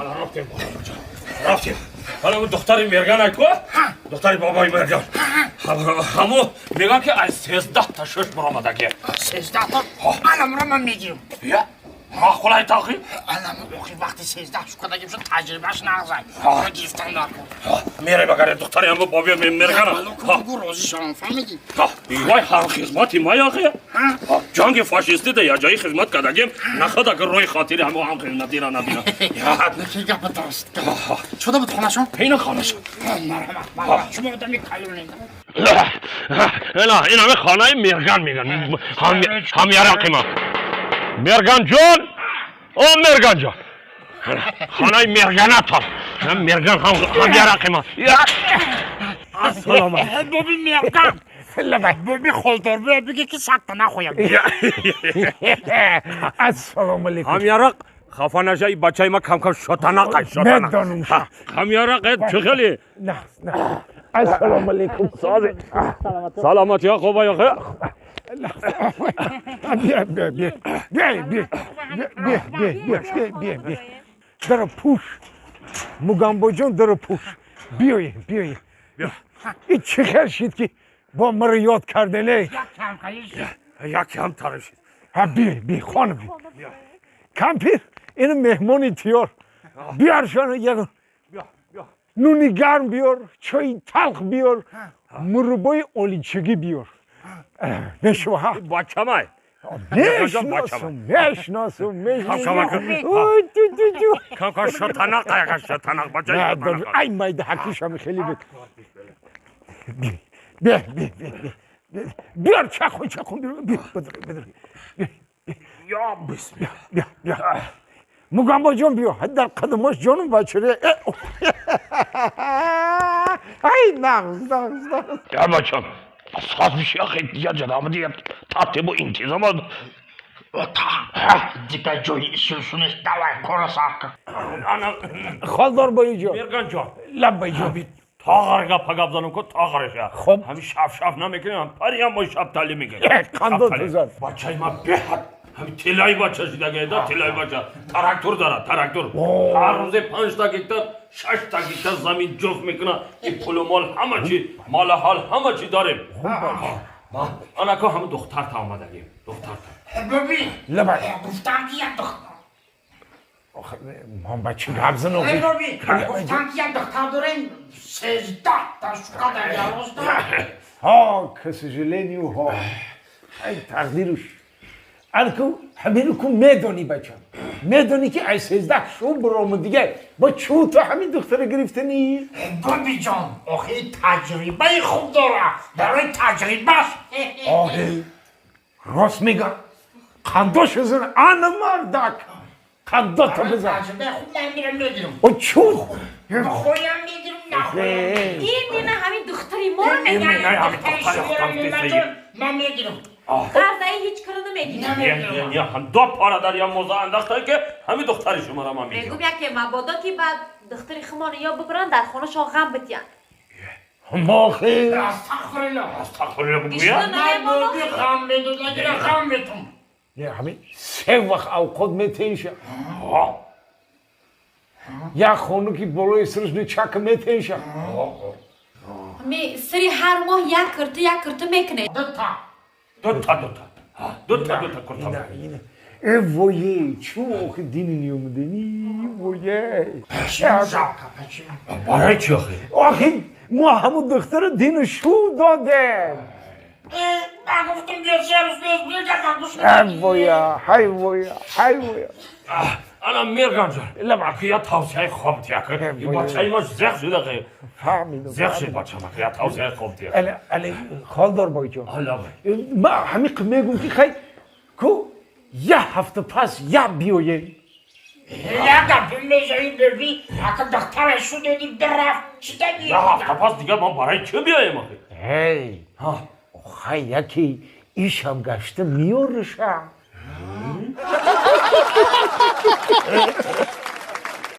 Рафтем, рафтем. Ҳала духтари Мерган айко, духтари бобои Мерган. Ҳамо меган ки аз 13 та шуш баромадаги. 13 та? Аламро ман мегирам. Я мақулай тахи. Алам охи вақти 13 шукадаги шуд, таҷрибаш нағзай гирифтан дар кор. Мерай багаре духтари ҳамо бобои Мерган. Бугу, розӣ шавам, фаҳмидӣ? Вай ҳам хизмати май ахи. Ҷанги фашистӣ да яҷои хизмат кардагим, находа ки рӯи хотири ҳамо ҳам хизматиро набинам. Ки гапа дуруст чуда буд. Хонашон? Ина хонашон. Марҳамат, марҳамат, шумо одами калонед. Ина, ин ҳами хонаи Мерган меган, ҳамярақима. Мерганҷон, о Мерганҷон, хонаи Мерганатон, Мерган ҳамярақима. Ассалому. Боби Мерган, боби холдор, бояд биге ки сакта нахоям. Ассалому алейкум. Ҳамярақ, хафа наша, и бачаи ма камкам шотанақа, шотана. Медонам. Ҳамярақ, чӣ хеле? На, на, ассалому алейкум. Саломатия, хуба ёхе? Бия, бия, бия, бия, бия, бия, бия, бия, бия, бия, бия, дара пӯш, Мугамбоҷон, дара пӯш, биёед, биёед. И чӣ хел шид ки бо маро ёд кардане? Якам тарашид. Ҳа, биё, биё, хона биё. Кампир, ин меҳмони тиёр, биёршона, ягон нуни гарм биёр, чои талх биёр, мураббои оличагӣ биёр. Мешава, ҳа? Бачамай. Мешиносум, мешиносум. Камкам. Ой, ту, ту, ту. Камкам шотанақа, яка шотанақ бачаи. Ай, майда ҳакишам хеле буд. Бия, бия, бия, бия, биёр, чахун, чахун, биёр, бидр, бидр. Я бисмилла. Бия, бия, Мугамбоҷон, биё дар қадамош, ҷонум, бачаре. Ай, нағз, нағз, нағз. Я бачам, саз миши ахи, дигар ҷанаб, дигар тартибу интизом. Дигар ҷои исусу нест, давай кора сар кар. Ана. Холдор боиҷон. Мерганҷон. Лаббайҷон. Тағар гапа гап занам ко, тағареша. Хоб. Ҳами шаф шаф намекунем, париам бо шаб тали мекунем. Қандо тузад. Бачаи ма беҳад ҳами тилаи бача шидагайда, тилаи бача трактор дара, трактор. Ҳар рӯзе 5 та гектар, 6 та гектар замин ҷуфт мекуна. И пулу мол, ҳама чи, мола ҳол, ҳама чи дорем. Анако ҳами духтарта омадагим, духтарта. Боби. Лабай. Гуфтам ки як духтар. Ман ба чӣ гап занам? Боби, гуфтам ки як духтар дорем, 13 та шука дар 11. Ҳа, к сожалению, ҳа, ай тақдируш. Анку ҳамину ку медонӣ, бачам, медонӣ ки ай 13 шу биромад, дига бо чӯ ту ҳамин духтара гирифтанӣ? Бобиҷон, охи таҷрибаи хуб дора, барои таҷрибаш. Оҳе, рост мега, қандош бизан, ана мардак, қандота бизан. Таҷрибаи хуб, ман мирам мегирам. О, чӯ? Хоям мегирам, нахоям. Ин ҳамин духтари моро мегирам. Ман мегирам. Қарзаи ҳеҷ кара намегирам. Ҳам ду пора дар я моза андахта ки ҳамин духтари шуморо ман мегирам. Мегум, яке мабодо ки баъд духтари хумоно ё бибаранд, дар хонашон ғам битиянд. Мохи. Астағфирулло. Астағфирулло бугӯя. Гишта Ман боби ғам медодагира, ғам метум. Ҳамин се вақт авқот метенша, як хону ки болои сараш нечака метенша. Ҳами сари ҳар моҳ як кирта, як кирта мекунед. Дута. Дута, дута, дута, дута курта. Э, вое, чӯ охи дини ниомадани, вое. Барои чӣ охи? Охи мо ҳамун духтара дину шу додем. Ман гуфтам, биё, 3 рӯз пеш бигардам. Ҳай воя, ҳай воя, ҳай воя. Ана, Мирганҷон, ки я тавсияи хоб тия, ки бачаи ма зех шуда, ки зех шуд бачама, ки я тавсияи хоб тия. Але, але, холдор бойҷон, ма ҳамиқ мегум ки хай ку як ҳафта пас як биёем. Як гапи мезаи, беби, ака духтара шудеди, бирафт, чида? Як ҳафта пас дигар ман барои чӣ биёем охи? Ҳей, хай, яке ишам гашта меёрыша.